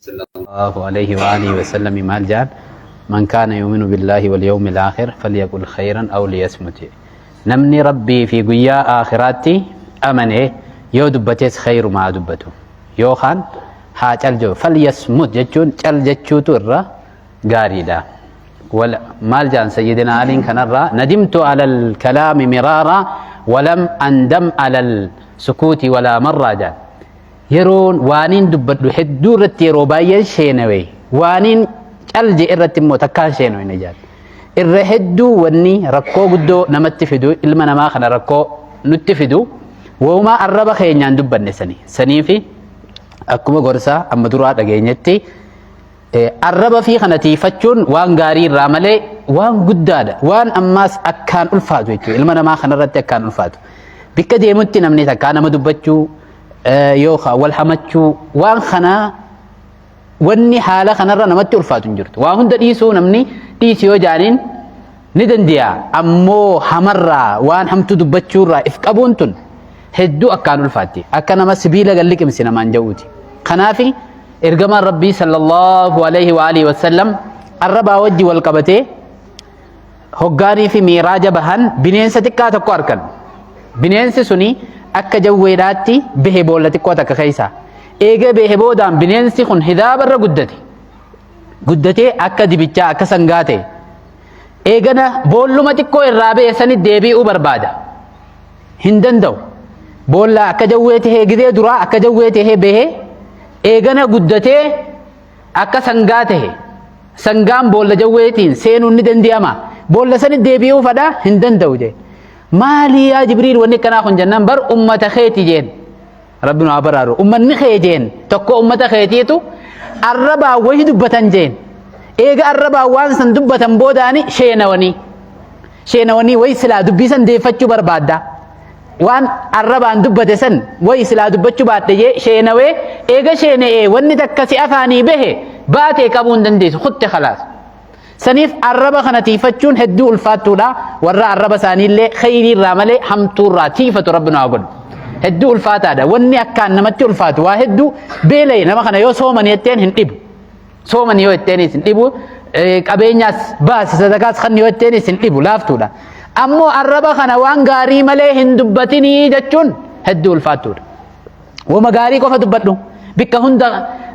Sallallahu alayhi wa alihi wa sallam maal jedhan? Man kaana yu'minu billaahi wal yawmil aakhir falyaqul khayran aw liyasmut. Namni Rabbii fi guyyaa aakhiraatti amane yoo dubbates khayruma haa dubbatu, yookaan haa cal jedhu. Falyasmut jechuun cal jechuutu irra gaariidha. Wal maal jedhan Sayyidina Aliin kanarraa? Nadimtu alal kalaami miraara walam andam alal sukuuti walaa marraa jedhan. Yeroon waaniin dubbadhu hedduu irratti yeroo baay'een sheenawe, waaniin cal jedhe irratti immoo takkaan sheenawine jedhan. Irra hedduu wanni rakkoo guddoo namatti fidu, ilma namaa kana rakkoo nutti fidu, woomaa arraba keenyaan dubbanne sani. Saniifi akkuma gorsaa amma duraa dhageenyetti, arraba fi kana tiifachuun waan gaarii irraa malee waan guddaadha. Waan ammaas akkaan ulfaatu jechuudha. Ilma namaa kanarratti akkaan ulfaatu. Bikka deemutti namni takkaa nama dubbachuu yookaan wal hamachuu, waan kanaa wanni haala kanarra namatti ulfaatu hin jirtu. Waa hunda dhiisuu namni dhiisi yoo jaaniin ni danda'a. Ammoo hamarraa, waan hamtuu dubbachuurraa if qabuun tun hedduu akkaan ulfaatti. Akka nama sibiila galliqimsi namaan ja'uuti. Kanaafi ergamaan Rabbii sallallahu alaihi wa alihi wasallam arrabaa wajji wal qabatee hoggaanii fi miiraaja bahan bineensa xiqqaa tokko arkan. Bineensi suni akka jawweedhaatti bahe boolla xiqqoo takka keessa. Eega bahe boodaan bineensi kun hidaaba irra guddate. Guddatee akka dibichaa, akka sangaa ta'e. Eegana boolluma xiqqoo irraa bahe sani deebi'uu barbaada. Hin danda'u. Boolla akka jawwee tahee gidee duraa akka jawwee tahee bahee eegana guddatee akka sangaa tahe. Sangaan boolla jawweetiin seenuun ni danda'ama. Boolla sani deebi'uu fadha, hin danda'u jee. Maali yaa Jibriil wanni akkanaa kun jennaan, bar ummata keeti jeen. Rabbi nu haa baraaru. Ummanni kee jeen, tokko ummata keetiitu arrabaa wayi dubbatan jeen. Eega arrabaa waan san dubbatan boodaani sheenawanii. Sheenawanii wayi silaa dubbii san deeffachuu barbaadda. Waan arrabaan dubbate san wayi silaa dubbachuu baadhe jee sheenawee, eega sheena'ee wanni takka si afaanii bahe baatee qabuu hin dandeessu, kutte khalaas. Saniif arraba kana tiifachuun hedduu ulfaattuudha. Warra arraba isaaniillee khayrii irraa malee hamtuu irraa tiifatu Rabbi nu haa godhu. Hedduu ulfaataadha. Wanni akkaan namatti ulfaatu waa hedduu. Beela'e nama kana yoo soomani jetteen hin dhibu. Soomani yoo jetteenis hin dhibu. Qabeenyaas baasi, sadaqaas kan yoo jetteenis hin dhibu, laaftuudha. Ammoo arraba kana waan gaarii malee hin dubbatinii jechuun hedduu ulfaattuudha. Woma gaarii qofa dubbadhu. Bikka hunda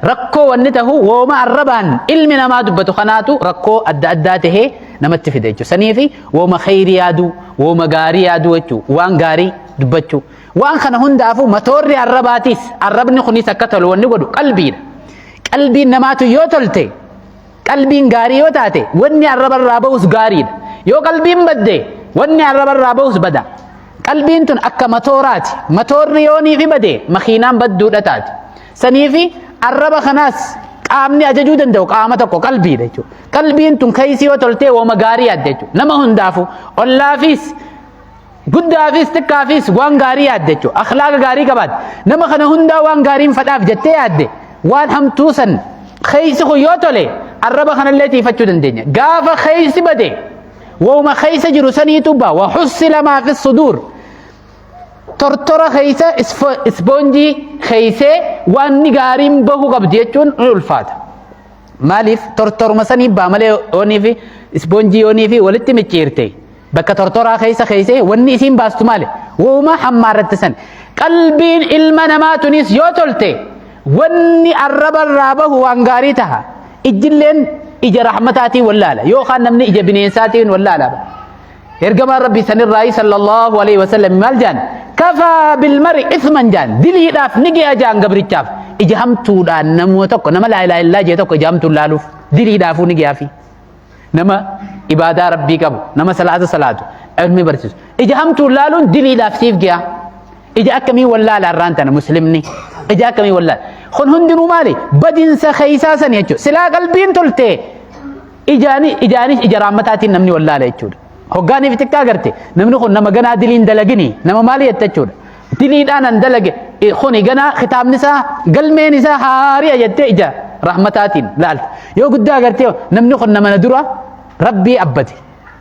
rakkoo wanni tahu wooma arrabaan ilmi namaa dubbatu kanaatu rakkoo adda addaa tahee namatti fida jechuudha. Saniifi wooma khayrii yaaduu, wooma gaarii yaaduu jechuudha. Waan gaarii dubbachuu. Waan kana hundaafuu matoorri arrabaatiis, arrabni kunis akka tolu wanni godhu qalbiidha. Qalbiin namaatu yoo tolte, qalbiin gaarii yoo taate, wanni arrabarraa bahus gaariidha. Yoo qalbiin badde, wanni arrabarraa bahus bada. Qalbiin tun akka matooraati. Matoorri yoonii fi bade makiinaan badduudha taati. Saniifi arraba kanaas qaamni ajajuu danda'u qaama tokko qalbiidha jechuudha. Qalbiin tun keessi yoo toltee wooma gaarii yaadde jechuudha. Nama hundaafu, ollaafis, guddaafis, xiqqaafis waan gaarii yaadde jechuudha. Akhlaaqa gaarii qabaatte. Nama kana hundaa waan gaariin fadhaaf jettee yaadde, waan hamtuu san keessi kun yoo tole arraba kanallee tiifachuu dandeenya. Gaafa keessi bade wooma keessa jiru saniitu ba wa hussila maa fi suduur. Tortora keessa ispoonjii keessee waan gaariin bahu qabdi jechuun ni ulfaata. Maaliif? Tortoruma sanii baa malee yoonii fi ispoonjii yoonii fi walitti micciirte bakka tortoraa keessa keessee wanni isiin baastu maali? Wooma hammaarratti san. Qalbiin ilma namaa tunis yoo tolte wanni arraba irraa bahu waan gaarii taha. Ijjilleen ija rahmataatiin wallaala yookaan namni ija bineensaatiin wallaala. Ergamaan Rabbii sanirraayi sallallahu alaihi wasallam maal jaan? Kafaa bilmari isman jaan, diliidhaaf ni ge'a jaan, gabrichaaf ija hamtuudhaan nama tokko, nama laa ilaaha illaa jee tokko ija hamtuun laaluuf diliidhaafuu ni ge'aafi. Nama ibaadaa Rabbii qabu, nama salaata salaatu, ilmi barsiisu, ija hamtuun laaluun diliidhaaf siif ge'a. Ija akkamii wallaala irraan tana muslimni? Ija akkamii wallaala? Kun hundinuu maali? Badinsa keeysaa sani jechuudha. Silaa qalbiin tolte ijaani ijaanis ija raammataatiin namni wallaala jechuudha. Hoggaaniif xiqqaa garte namni kun nama ganaa diliin dalagini nama maali jette jechuudha. Diliidhaan an dalage kuni ganaa kitaabni isaa, galmeen isaa haari'a jettee ija rahmataatiin laalta. Yoo guddaa agartee namni kun nama na dura Rabbii abbate,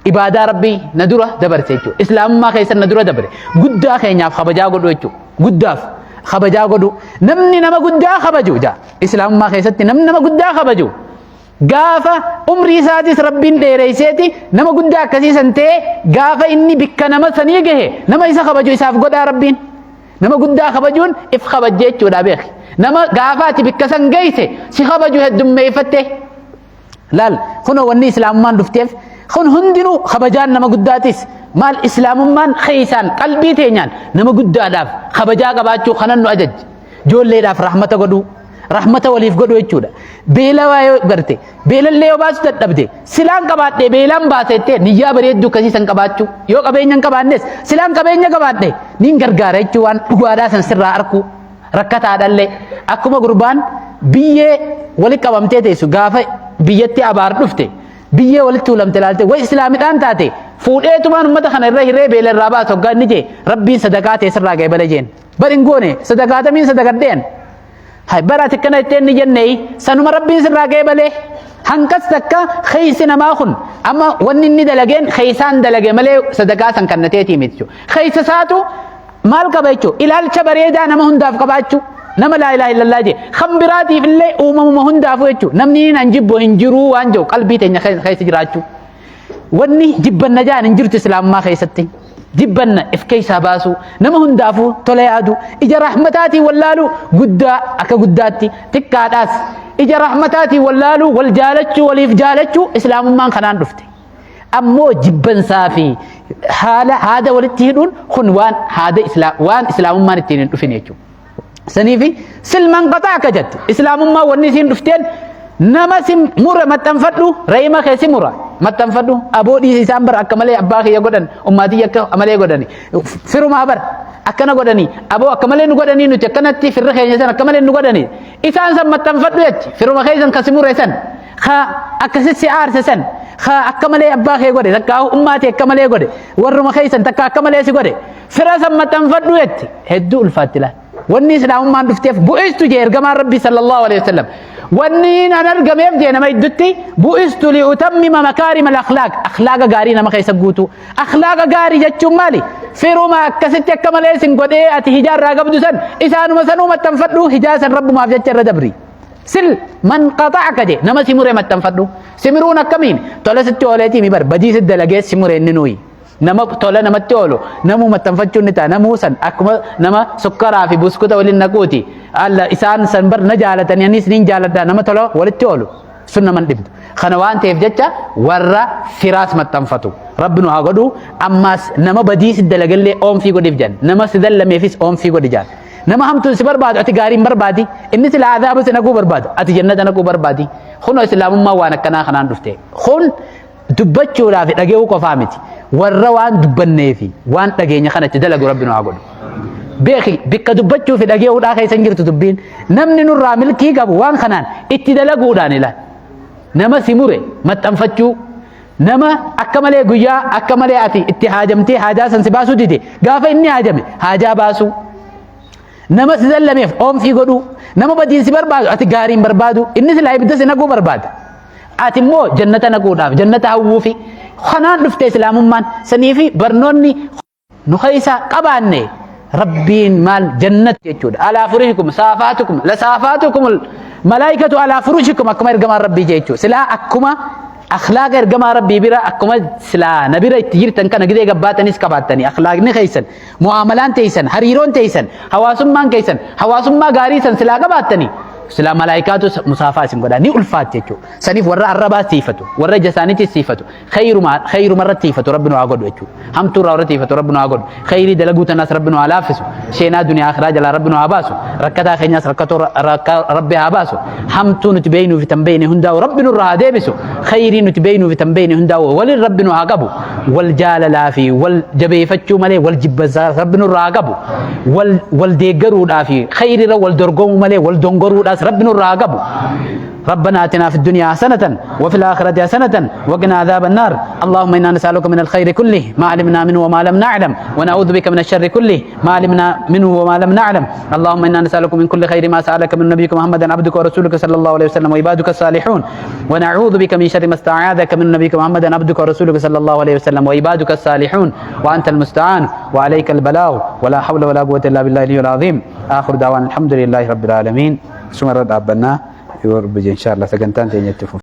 ibaadaa Rabbii na dura dabarse jechuudha. Islaamummaa keessa na dura dabre. Guddaa keenyaaf kabajaa godhu jechuudha. Guddaaf. Kabajaa godhu. Namni nama guddaa kabaju jaa. Islaamummaa keessatti namni nama guddaa kabaju gaafa umrii isaatis Rabbiin dheereyseeti nama guddaa akkasii san ta'e, gaafa inni bikka nama sanii gahe nama isa kabaju isaaf godhaa Rabbiin. Nama guddaa kabajuun if kabajje jechuudha beeki. Nama gaafa ati bikka san geeyse si kabaju heddummeeyfatte. Laal, kunoo wanni islaamummaan dhufteef kun hundinuu kabajaan nama guddaatis maal, islaamummaan keeysaan qalbii teenyaan nama guddaadhaaf kabajaa qabaachuu kanan nu ajajje. Ijoolleedhaaf rahmata godhuu, rahmata waliif godhuu jechuudha. Beela waa yoo garte, beelallee yoo baasu dadhabde, silaan qabaadhe beelaan baasa jettee niyyaa bareedduu akkasii san qabaachuu. Yoo qabeenya hin qabaannes, silaan qabeenya qabaadhe niin gargaara jechuu, waan dhugaadhaa san sirraa arkuu. Rakkataadhallee akkuma gurbaan biyyee walitti qabamtee teessu, gaafa biyyatti abaar dhufte biyyee walitti tuulamte ilaalte, way islaamidhaan taate fuudheetumaan ummata kana irra hiree beela irraa baasu hoggaa inni jee, Rabbiin sadaqaa ta'e sirraa ga'e bala jeen. Bar hin goone sadaqaatamiin sadaqadheen. Hay, bara ati akkana jettee inni jennee sanuma Rabbiin sirraa ga'e balee. Hanqas takka keeysi namaa kun amma wanni inni dalageen keeysaan dalage malee sadaqaa san kannateetii miti jechuudha. Keeysa isaatu maal qaba jechuudha? Ilaalcha bareedaa nama hundaaf qabaachuu. Nama laa ilaaha illallah jee. Kan biraatiif illee uumamuma hundaafuu jechuudha. Namni nan jibbu hin jiruu waan jiru qalbii teenya keessa jiraachuu. Wanni jibbanna jaan hin jirtu islaamummaa keessatti. Jibbanna if keessaa baasuu, nama hundaafuu tola yaadu, ija rahmataatiin wallaaluu, guddaa akka guddaatti, xiqqaadhaas ija rahmataatiin wallaaluu, wal jaalachuu, waliif jaalachuu islaamummaan kanaan dhufte. Ammoo jibbansaa fi haala haada walitti hidhuun kun waan haada waan islaamummaan ittiin hin dhufin jechuudha. Saniifi silman qaxaa akka jette islaamummaa wanni isiin dhufteen nama si mura maxxanfadhu, reeyima kee si mura maxxanfadhu. Aboo dhiisi, isaan bara akka malee abbaa kiyya godhan, ummaatii akka malee godhani, firumaa bara akkana godhani, aboo akka malee nu godhanii, nuti akkanatti firri keenya san akka malee nu godhani, isaan san maxxanfadhu jechi. Firuma keessan ka si mure san, ka akkasitti si aarse san, ka akka malee abbaa kee godhe, takka ummaatii akka malee godhe, warruma keessan takka akka malee si godhe, fira san maxxanfadhu jetti. Hedduu ulfaatti laal. Wanni islaamummaan dhufteef bu'istu jee ergamaan Rabbii sallallahu alaihi wasallam. Wanni an argameef jee nama iddutti bu'istu li'utammima makaarima al-akhlaaq. Akhlaaqa gaarii nama keessa guutuu. Akhlaaqa gaarii jechuun maali? Firuma akkasitti akka malee sin godhee ati hijaarraa qabdu san isaanuma sanuu maxxanfadhu, hijaa san Rabbumaaf jecha irra dabri. Sil man qaxa'aka jee, nama si mure maxxanfadhu. Si muruun akkamiin? Tola sitti ooleetii mi bar badii si dalagee si mure inni nuyi. Nama tola namatti oolu namuu maxxanfachuun ni ta'a. Namuu san akkuma nama sukkaraa fi buskuta waliin naquuti. Alla isaan san bar na jaalatanii, anis nin jaaladha, nama tola walitti oolu sun naman dhibdu. Kana waan ta'eef jecha warra firaas maxxanfatu Rabbi nu haa godhu. Ammaas nama badii si dalagallee oomfii godhiif jedhan, nama si dallameefis oomfii godhi jedhan. Nama hamtuun si barbaadu ati gaariin barbaadi, inni sila azaaba si naquu barbaadu ati jannata naquu barbaadi. Kunoo islaamummaa waan akkanaa kanaan dhufte. Kun dubbachuudhaaf dhaga'uu qofaa miti. Warra waan dubbannee fi waan dhageenya kana itti dalagu Rabbi nu haa godhu. Beeki, bikka dubbachuu fi dhaga'uudhaa keessa hin jirtu dubbiin. Namni nurraa milkii qabu waan kanaan itti dalaguudhaan ilaal. Nama si mure maxxanfachuu, nama akka malee guyyaa akka malee ati itti haajamtee haajaa san si baasuu dide, gaafa inni haajame haajaa baasuu. Nama si zallameef oomfii godhuu, nama badiin si barbaadu ati gaariin barbaadu, inni silaa ibidda si naquu barbaada. Ati immoo jannata naquudhaaf jannata hawwuufi kanaan dhufte islaamummaan. Saniifi barnoonni nu keessa qabaanne Rabbiin maal jannat jechuudha. Alaa furushikum saafaatukum la saafaatukum malaayikatu alaa furushikum, akkuma ergamaan Rabbii jechuudha. Silaa akkuma akhlaaqa ergamaa Rabbii bira, akkuma silaa na bira itti jirtan kana gidee gabbaatanis qabaattanii, akhlaaqni keessan, mu'amalaan teessan, hariiroon teessan, hawaasummaan keessan hawaasummaa gaarii san silaa qabaattanii, silaa malaayikaatu musaafaa isin godhaa. Ni ulfaatti jechuudha. Saniif warra arrabaa siifatu, warra ija isaaniitis siifatu, khayruma khayruma irratti siifatu Rabbi nu haa godhu jechuudha. Hamtuu irraa warra siifatu Rabbi nu haa godhu. Khayrii dalaguu tanaas Rabbi nu haa laaffisu. Sheenaa duniyaa akhiraa jalaa Rabbi nu haa baasu. Rakkataa keenyaas rakkatoo Rabbi haa baasu. Hamtuu nuti beeynuu fi tan beeyne hundaa'u Rabbi nurraa haa deebisu. Khayrii nuti beeynuu fi tan beeyne hundaa'u waliin Rabbi nu haa qabu. Wal jaalalaa fi wal jabeeffachuu malee wal jibbansaa Rabbi nurraa haa qabu. Wal wal deeggaruudhaa fi khayriirra wal dorgomuu malee wal dongoruudhaas Rabbi nurraa haa qabu. ربنا آتنا في الدنيا حسنة وفي الآخرة حسنة وقنا عذاب النار. اللهم إنا نسألك من الخير كله ما علمنا منه وما لم نعلم، ونعوذ بك من الشر كله ما علمنا منه وما لم نعلم. اللهم إنا نسألك من كل خير ما سألك من نبيك محمد عبدك ورسولك صلى الله عليه وسلم وعبادك الصالحون، ونعوذ بك من شر ما استعاذك من نبيك محمد عبدك ورسولك صلى الله عليه وسلم وعبادك الصالحون، وأنت المستعان وعليك البلاغ، ولا حول ولا قوة إلا بالله العلي العظيم. آخر دعوانا الحمد لله رب العالمين. سمر ربنا يورب إن شاء الله سكنتان تنيتفو.